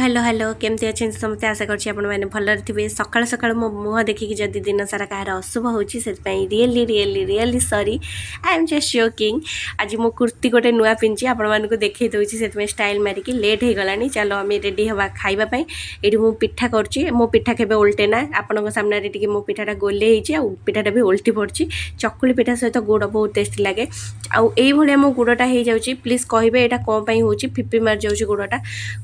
Hello hello, କେମିତି ଅଛନ୍ତି ସମସ୍ତେ? ଆଶା କରୁଛି ଆପଣମାନେ ଭଲରେ ଥିବେ। ସକାଳୁ ସକାଳୁ ମୋ ମୁହଁ ଦେଖିକି ଯଦି ଦିନ ସାରା କାହାର ଅଶୁଭ ହେଉଛି, ସେଥିପାଇଁ really, really, really sorry. I am just joking. ଆଜି ମୁଁ କୁର୍ତ୍ତୀ ଗୋଟେ ନୂଆ ପିନ୍ଧିଛି, ଆପଣମାନଙ୍କୁ ଦେଖେଇ ଦେଉଛି। ସେଥିପାଇଁ ଷ୍ଟାଇଲ୍ ମାରିକି ଲେଟ୍ ହେଇଗଲାଣି। ଚାଲ, ଆମେ ରେଡ଼ି ହେବା ଖାଇବା ପାଇଁ। ଏଇଠି ମୁଁ ପିଠା କରୁଛି। ମୋ ପିଠା କେବେ ଓଲଟେ ନା। ଆପଣଙ୍କ ସାମ୍ନାରେ ଟିକେ ମୋ ପିଠାଟା ଗୋଲେଇ ହେଇଛି ଆଉ ପିଠାଟା ବି ଓଲଟି ପଡ଼ିଛି। ଚକୁଳି ପିଠା ସହିତ ଗୁଡ଼ ବହୁତ ଟେଷ୍ଟି ଲାଗେ। ଆଉ ଏଇଭଳିଆ ମୋ ଗୁଡ଼ଟା ହେଇଯାଉଛି। ପ୍ଲିଜ୍ କହିବେ, ଏଇଟା କ'ଣ ପାଇଁ ହେଉଛି? ଫିପି ମାରିଯାଉଛି ଗୁଡ଼ଟା।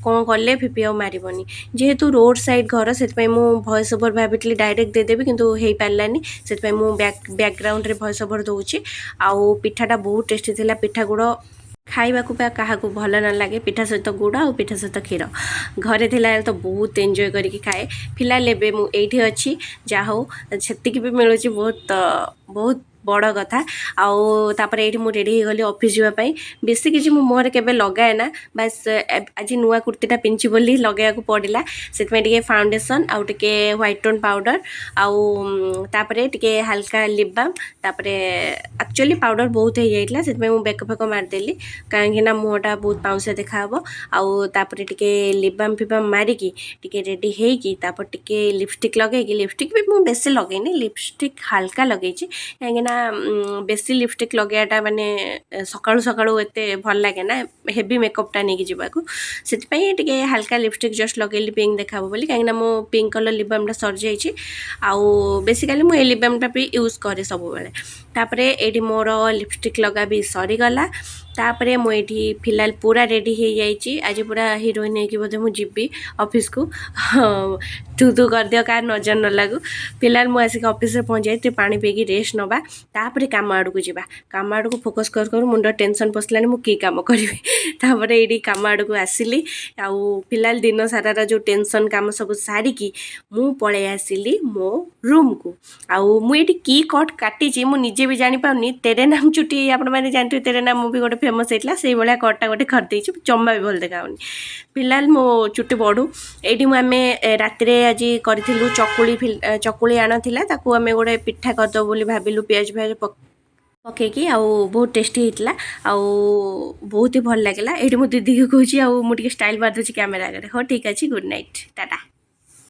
କ'ଣ କଲେ ଫିପି ଆଉ ମାରିବନି? ଯେହେତୁ ରୋଡ଼ ସାଇଡ଼୍ ଘର, ସେଥିପାଇଁ ମୁଁ ଭଏସ୍ ଓଭର୍ ଭାବିଥିଲି ଡାଇରେକ୍ଟ ଦେଇଦେବି, କିନ୍ତୁ ହେଇପାରିଲାନି। ସେଥିପାଇଁ ମୁଁ ବ୍ୟାକ୍ଗ୍ରାଉଣ୍ଡରେ ଭଏସ୍ ଓଭର୍ ଦେଉଛି। ଆଉ ପିଠାଟା ବହୁତ ଟେଷ୍ଟି ଥିଲା। ପିଠା ଗୁଡ଼ ଖାଇବାକୁ ବା କାହାକୁ ଭଲ ନ ଲାଗେ? ପିଠା ସହିତ ଗୁଡ଼ ଆଉ ପିଠା ସହିତ କ୍ଷୀର ଘରେ ଥିଲାବେଳେ ତ ବହୁତ ଏନ୍ଜୟ କରିକି ଖାଏ। ଫିଲହାଲ ଏବେ ମୁଁ ଏଇଠି ଅଛି। ଯାହା ହଉ, ସେତିକି ବି ମିଳୁଛି, ବହୁତ ବହୁତ ବଡ଼ କଥା। ଆଉ ତାପରେ ଏଇଠି ମୁଁ ରେଡ଼ି ହେଇଗଲି ଅଫିସ୍ ଯିବା ପାଇଁ। ବେଶୀ କିଛି ମୁଁ ମୁହଁରେ କେବେ ଲଗାଏ ନା, ବାସ୍ ଆଜି ନୂଆ କୁର୍ତ୍ତୀଟା ପିନ୍ଧିଛି ବୋଲି ଲଗାଇବାକୁ ପଡ଼ିଲା। ସେଥିପାଇଁ ଟିକେ ଫାଉଣ୍ଡେସନ୍ ଆଉ ଟିକେ ହ୍ୱାଇଟ୍ ଟୋନ୍ ପାଉଡ଼ର ଆଉ ତାପରେ ଟିକେ ହାଲକା ଲିପ୍ ବାମ୍। ତାପରେ ଆକ୍ଚୁଆଲି ପାଉଡ଼ର ବହୁତ ହେଇଯାଇଥିଲା, ସେଥିପାଇଁ ମୁଁ ମେକଅପ୍ ଫେକଅପ୍ ମାରିଦେଲି, କାହିଁକି ନା ମୁହଁଟା ବହୁତ ପାଉଁଶିଆ ଦେଖାହେବ। ଆଉ ତାପରେ ଟିକେ ଲିପ୍ ବାମ୍ ଫିପ୍ ବାମ୍ ମାରିକି, ଟିକେ ରେଡ଼ି ହେଇକି, ତାପରେ ଟିକେ ଲିପଷ୍ଟିକ୍ ଲଗେଇକି। ଲିପଷ୍ଟିକ୍ ବି ମୁଁ ବେଶୀ ଲଗେଇନି, ଲିପଷ୍ଟିକ୍ ହାଲକା ଲଗେଇଛି, କାହିଁକିନା ବେଶୀ ଲିପଷ୍ଟିକ୍ ଲଗେଇବାଟା ମାନେ ସକାଳୁ ସକାଳୁ ଏତେ ଭଲ ଲାଗେ ନା ହେଭି ମେକଅପ୍ଟା ନେଇକି ଯିବାକୁ। ସେଥିପାଇଁ ଟିକେ ହାଲକା ଲିପଷ୍ଟିକ୍ ଜଷ୍ଟ ଲଗେଇଲି, ପିଙ୍କ ଦେଖାହେବ ବୋଲି, କାହିଁକିନା ମୋ ପିଙ୍କ କଲର୍ ଲିପ୍ ବାମ୍ଟା ସରିଯାଇଛି। ଆଉ ବେସିକାଲି ମୁଁ ଏଇ ଲିପ୍ ବାମ୍ଟା ବି ୟୁଜ୍ କରେ ସବୁବେଳେ। ତାପରେ ଏଇଠି ମୋର ଲିପଷ୍ଟିକ୍ ଲଗା ବି ସରିଗଲା। ତାପରେ ମୁଁ ଏଇଠି ଫିଲହାଲ ପୁରା ରେଡ଼ି ହେଇଯାଇଛି। ଆଜି ପୁରା ହିରୋଇନ୍ ହେଇକି ବୋଧେ ମୁଁ ଯିବି ଅଫିସକୁ। ତୁ ତୁ କରିଦିଅ, କାହାର ନଜର ନ ଲାଗୁ। ଫିଲହାଲ ମୁଁ ଆସିକି ଅଫିସରେ ପହଞ୍ଚିଯାଇ ଟିକେ ପାଣି ପିଇକି ରେଷ୍ଟ ନେବା, ତାପରେ କାମ ଆଡ଼କୁ ଯିବା। କାମ ଆଡ଼କୁ ଫୋକସ୍ କରୁ କରୁ ମୁଣ୍ଡ ଟେନସନ୍ ପଶିଲାଣି, ମୁଁ କି କାମ କରିବି? ତାପରେ ଏଇଠି କାମ ଆଡ଼କୁ ଆସିଲି। ଆଉ ଫିଲହାଲ ଦିନ ସାରାର ଯେଉଁ ଟେନସନ୍, କାମ ସବୁ ସାରିକି ମୁଁ ପଳେଇ ଆସିଲି ମୋ ରୁମ୍କୁ। ଆଉ ମୁଁ ଏଇଠି କି କଟ୍ କାଟିଛି, ମୁଁ ନିଜେ ବି ଜାଣିପାରୁନି। ତେରେ ନାମ ଚୁଟି, ଆପଣମାନେ ଜାଣିଥିବେ, ତେରେ ନାମ ମୁଭି ଗୋଟେ ଫେମସ୍ ହେଇଥିଲା, ସେଇଭଳିଆ କଟ୍ଟା ଗୋଟେ କରିଦେଇଛି। ଜମା ବି ଭଲ ଦେଖାଯାଉନି। ଫିଲହାଲ ମୋ ଚୁଟି ବଢ଼ୁ। ଏଇଠି ମୁଁ ଆମେ ରାତିରେ ଆଜି କରିଥିଲୁ ଚକୁଳି। ଚକୁଳି ଆଣ ଥିଲା, ତାକୁ ଆମେ ଗୋଟେ ପିଠା କରିଦେବୁ ବୋଲି ଭାବିଲୁ, ପିଆଜ ଫିଆଜ ପକେଇକି। ଆଉ ବହୁତ ଟେଷ୍ଟି ହେଇଥିଲା ଆଉ ବହୁତ ହି ଭଲ ଲାଗିଲା। ଏଇଠି ମୁଁ ଦିଦିକୁ କହୁଛି, ଆଉ ମୁଁ ଟିକେ ଷ୍ଟାଇଲ୍ ମାରିଦେଉଛି କ୍ୟାମେରା ଆଗରେ। ହଉ, ଠିକ୍ ଅଛି, ଗୁଡ୍ ନାଇଟ୍, ଟାଟା।